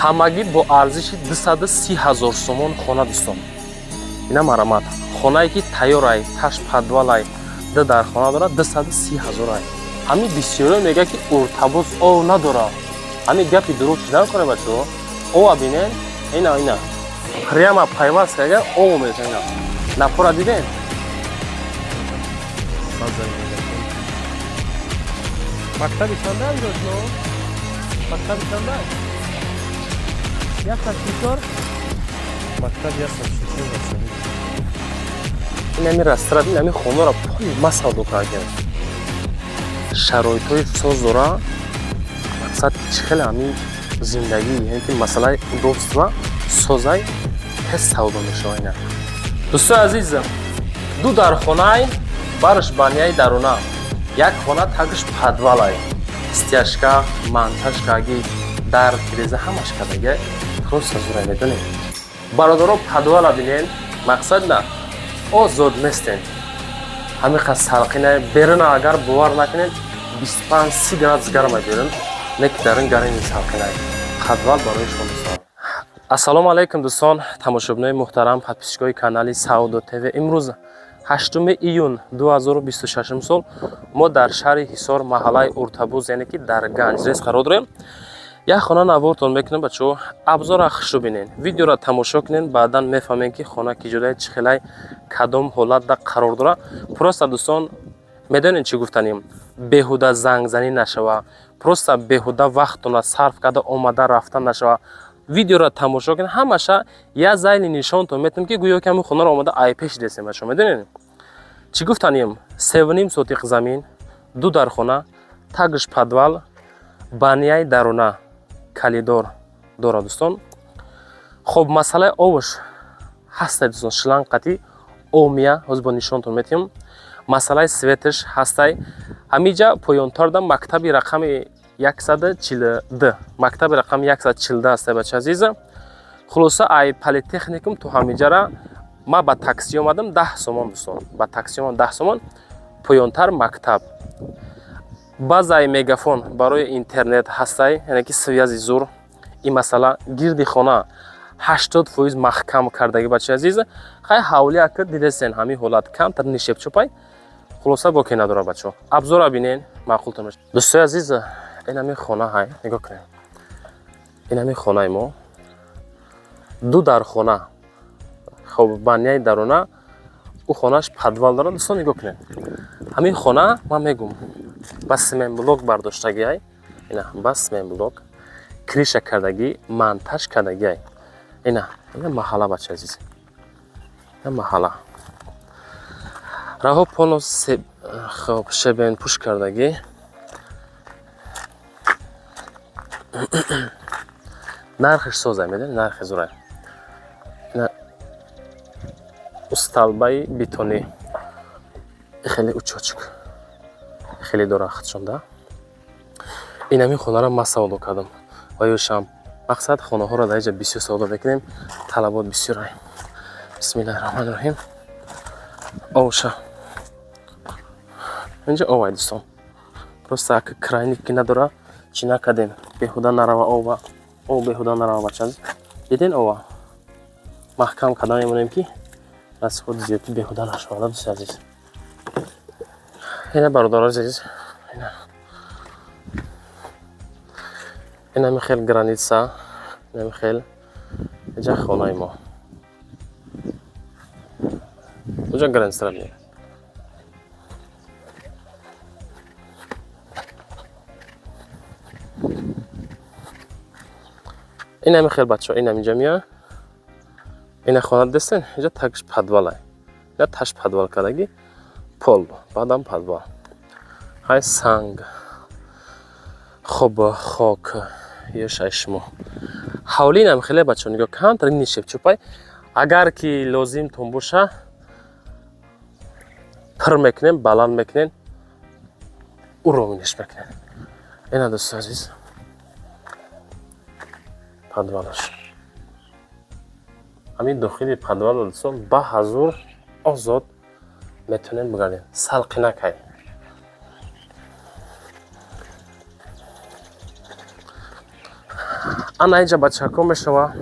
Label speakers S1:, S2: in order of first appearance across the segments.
S1: Ҳамагӣ бо арзиши 230 ҳазор сомон хона, дӯстон. Ина марамат. Хонае ки тайёрай, таш подвалай, ду дар хона дорад, 230 ҳазорай. Ҳамин бисёриё мегӯяд, ки Уртабоз ов надорад. Ҳамин гапи дурӯғ чӣ накунед, бачаҳо. Ова бинед, ина ина. Прямо пайваст карда ов мезанад ина. Напора дидем?
S2: Мактаби чанда ироҷно? Мактаби чанда? 134?
S1: Мактаб 134. Ин ҳами растрад, ин ҳами хонаро пои ма савдо кардем. Шароитҳои соз дора. Мақсад чӣ хеле ҳамин зиндагӣ, яъне ки масъалаи удобства созай, тез савдо мешава ина. Дӯстои азиз, ду дархонай, барш баняи даруна. Як хона тагш подвалай. Стяжка, монтаж карги, дар, тиреза ҳамаш кардага. Просто зурай медонед. Бародаро, подвала бинен, мақсад на озод нестен. Ҳамин қад салқина беруна, агар бовар накунед, 25-30 градус гарма берун, не ки дар ин гарми салқинай. Подвал барои шумо, дӯстон. Ассалому алайкум, дӯстон, тамошобинои муҳтарам, подписчикои канали Савдо ТВ. Имрӯз 8 июн 2026 сол мо дар шаҳри Ҳисор, маҳаллаи Уртабуз, яъне ки дар Ганҷрез қарор дорем. Як хона навортон мекунем, бачаҳо, абзора хушрӯ бинен, видеоро тамошо кунен, баъдан мефаҳмем, ки хона ки ҷодай, чӣ хелай, кадом ҳолатда қарор дорад. Просто, дӯстон, медонед чӣ гуфтанем? Беҳуда зангзанӣ нашава, просто беҳуда вақтона сарф карда омада рафта нашава. Видеоро тамошо кунед, ҳамаша як зайли нишонтон метавонем, ки гӯё ки ҳамин хонаро омада айпеш десем. Бачаҳо, медонед чӣ гуфтанем? 3,5 сотиқ замин, ду дархона, тагш подвал, баняи даруна, калидор дорад, дӯстон. Хоб, масъалаи овош ҳастай, дӯстон, шланг қатӣ омия, ҳозир бо нишонтон метиҳам. Масъалаи светаш ҳастай. Ҳамиҷа поёнтарда мактаби рақами 142, мактаби рақами 142 ҳастай, бача азиз. Хулоса, ай политехникум то ҳамиҷара ма ба такси омадам 10 сомон, дӯстон, ба такси омадам 10 сомон. Поёнтар мактаб, базаи мегафон барои интернет ҳастай, яъне ки связи зур. Ин масъала гирди хона 80% маҳкам кардагӣ, бачаи азиз. Хай, ҳавлия ки дидесен, ҳамин ҳолат камтар нишебчупай. Хулоса, боке надорад, бачаҳо. Абзора бинен, маъқултон мешавад. Дӯстои азиз, ин ҳамин хона ҳай, нигоҳ кунед, ин ҳамин хонаи мо, ду дархона, хоб, баняи даруна, ӯ хонааш подвал дорад. Дӯстон, нигоҳ кунед, ҳамин хона, ман мегум, ба семенблок бардоштагиай, ина ба семенблок крыша кардагӣ, монтаж кардагиай. Ина ина маҳалла, бача азиз, ина маҳалла, раҳо полностью, хоб, щебень пӯш кардагӣ. Нархиш созай, медонӣ, нархи зурай. Ина усталбаи бетонӣ, хеле учочк хеле дора худшонда. Ин ҳамин хонаро ман савдо кардам ва ёшам мақсад хонаҳоро дар инҷа бисёр савдо мекунем, талабот бисёрай. Бисмиллаҳи раҳмони раҳим. Овша инҷа овай, дӯстон, просто ака крайник ки надора, чӣ накардем, беҳуда нарава ова, ов беҳуда нарава, бача. Диден, ова маҳкам карда мемонем, ки расход зиёдӣ беҳуда нашавад, дӯсти азиз. Ина, бародарои азиз, ина инами хел граница, инами хел иҷа хонаи мо, уҷа границара бинед. Инами хел, бачаҳо, инам инҷа меояд, ина хона дестен, инҷа тагш подвалай, ина таш подвал кардагӣ, пол, баъдам подвал, ҳай санг, хоб, хок ёшай шумо. Ҳавли инам хеле, бачаҳо, нигоҳ, камтар нишебчупай. Агар ки лозимтон боша, пир мекунем, баланд мекунем, уро миниш мекунем. Ина, дӯсти азиз, подвалаш, ҳамин дохили подвал, дӯстон, ба ҳазур озод метавонем бигардем, салқинакай. Ана инҷа бачако мешава.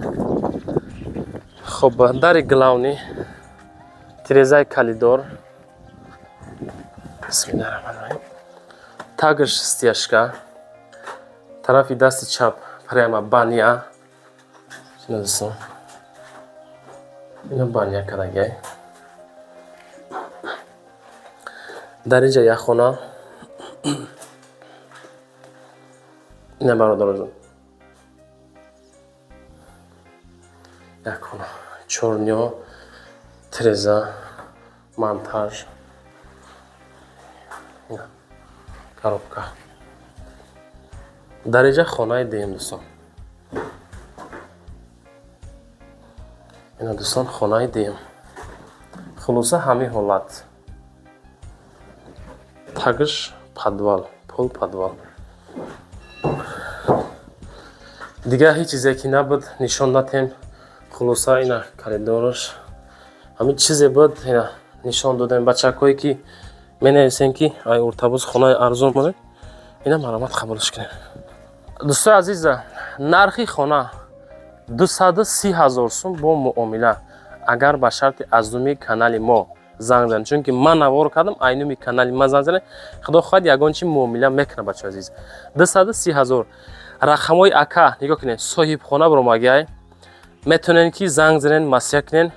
S1: Хоб, дари главный, тирезаи коридор. Бисмиллаҳи раҳмони раҳим. Тагаш стяжка. Тарафи дасти чап прямо баня. Ина, дӯстон. Ина баня кардагай. Дар инҷа як хона. Ина, бародароҷон. Як хона. Чорнё, тиреза, монтаж. Ина коробка. Дар инҷа хонаи дуюм, дӯстон. Ина, дӯстон, хонаи дуюм. Хулоса, ҳамин ҳолат. Тагаш подвал, пол подвал. Дигар ҳеҷ чизе ки набуд, нишон натем. Хулоса, ина коридораш. Ҳамин чизе буд, ина нишон додем. Бачакҳое ки менависем, ки ай Уртабуз хонаи арзон монед, ина маромат қабулш кунед. Дӯстои азиз, нархи хона 230 ҳазор сум бо муомила, агар ба шарти аз нуми канали мо занг занед, чунки ман навор кардам, ай нуми канали ман занг занед, худо хоҳад, ягон чи муомила мекунад, бачаҳои азиз. 230 ҳазор. Рақамҳои ака нигоҳ кунед, соҳибхона баромагиай, метавонед ки занг занед, маслиҳат кунед.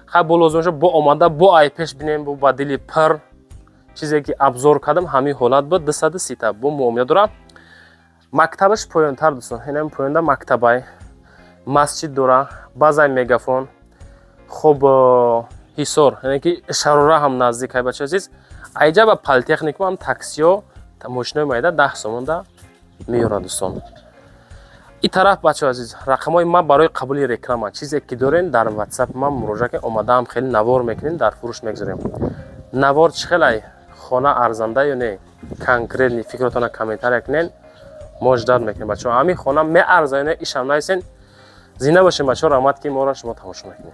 S1: Хай, бо лозим шуд, бо омада, бо ай пеш бинем, бо ба дили пир чизе ки обзор кардам, ҳамин ҳолат буд. 230 та бо муомила дорам. Мактабаш поёнтар, дӯстон, инам поёнда мактабай, масҷид дора, базаи Мегафон. Хоб, Ҳисор, яъне ки Шарора ҳам наздик ай, бачаҳои азиз. Айҷа ба политехникум ҳам таксиё, мошинои майда 10 сомонда меёрад, дӯстон. И тараф, бачаҳои азиз, рақамҳои ман барои қабули реклама. Чизе ки дорем, дар ватсап ман муроҷиат кунед, омадаам, хеле навор мекунем, дар фурӯш мегузорем. Навор чӣ хелай, хона арзанда ё не, конкретный фикротона комментария кунед, мо ждать мекунем, бачаҳо. Ҳамин хона меарза ё не, ишам нависен. Зинда бошем, бачаҳо, раҳмат, ки моро шумо тамошо мекунед.